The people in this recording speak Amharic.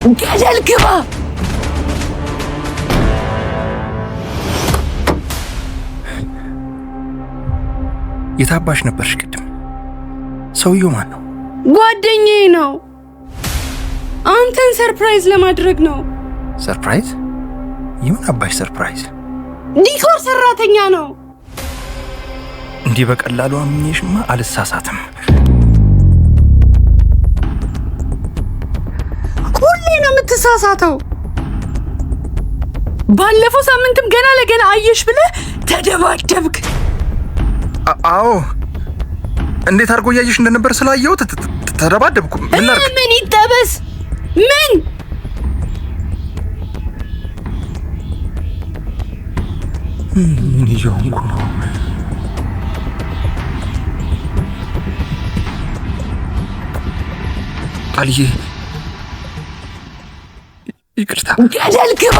ገደል ግባ። የታባሽ ነበርሽ ቅድም? ሰውየው ማን ነው? ጓደኛዬ ነው። አንተን surprise ለማድረግ ነው። Surprise? የምን አባሽ surprise? Decor ሰራተኛ ነው። እንዲህ በቀላሉ አምኜሽማ አልሳሳትም። ሁሌ ነው የምትሳሳተው። ባለፈው ሳምንትም ገና ለገና አየሽ ብለህ ተደባደብክ። አዎ፣ እንዴት አድርጎ እያየሽ እንደነበር ስላየው ተደባደብኩ። ምን ላድርግ? ምን ይጠበስ? ምን? ምን እየሆንኩ ነው? ቃልዬ ይቅርታ። ገደል ግባ።